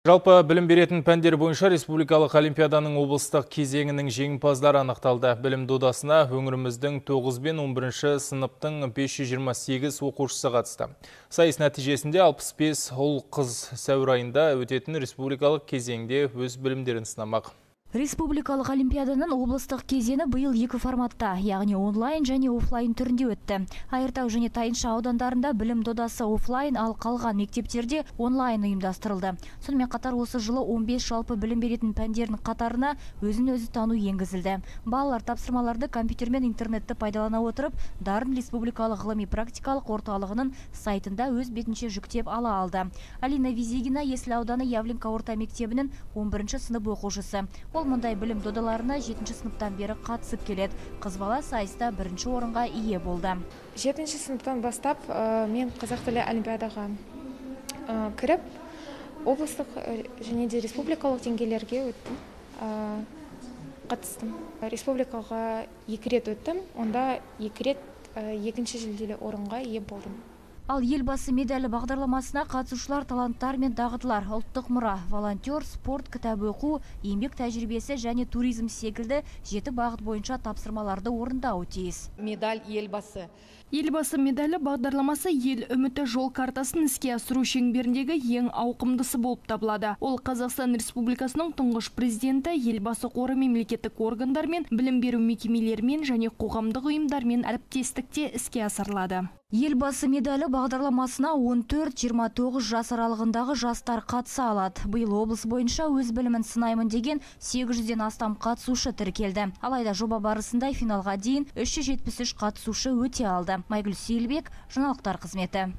Жалпы білім беретін пәндер бойынша республикалық олимпиаданың облыстық кезеңінің жеңімпаздары анықталды. Білім додасына өңіріміздің 9 бен 11 сыныптың 528 оқушысы қатысты. Сайыс нәтижесінде 65 ұл қыз сәуір айында өтетін республикалық кезеңде өз білімдерін сынамақ. Республикалық олимпиаданың облыстық кезеңі биыл екі форматта, яғни онлайн және офлайн түрінде өтті. Айыртау және Тайынша аудандарында білім додасы офлайн, ал қалған мектептерде онлайн ұйымдастырылды. Сонымен қатар осы жылы 15 жалпы білім беретін пәндердің қатарына өзін өзі тану енгізілді. Балалар тапсырмаларды компьютер мен интернетті пайдалана отырып, Дарын республикалық ғылыми практикалық орталығының сайтында өз бетінше жүктеп ала алды. Алина Визигина Есіл ауданы Явленка орта мектебінің 11 сынып оқушысы. Ол мұндай білім додаларына 7 сыныптан бері қатысып келеді. Қыз бала сайыста бірінші орынға ие болды. 7 сыныптан бастап мен қазақ тілі олимпиадаға кіріп, облыстық және де республикалық деңгейлерге өттім, қатыстым. Республикаға 2 рет өттім, онда 2 рет екінші жүлделі орынға ие болдым. Ал Елбасы медалі бағдарламасына қатысушылар таланттар мен дағдылар, ұлттық мұра, волонтер, спорт, кітап оқу, еңбек тәжірибесі және туризм секілді 7 бағыт бойынша тапсырмаларды орындауы тиіс. Медаль Елбасы. Елбасы медалі бағдарламасы ел үміті жол картасын іске асыру шеңберіндегі ең ауқымдысы болып табылады. Ол Қазақстан Республикасының тұңғыш президенті, Елбасы қоры мемлекеттік органдармен, білім беру мекемелерімен және қоғамдық ұйымдармен әріптестікте іске асырылады. Елбасы медалі бағдарламасына 14-29 жас аралығындағы жастар қатыса алады. Биыл облыс бойынша өз білімін сынаймын деген 800-ден астам қатысушы тіркелді. Алайда жоба барысында финалға дейін 373 қатысушы өте алды. Майгүл Сейілбек, жаңалықтар қызметі.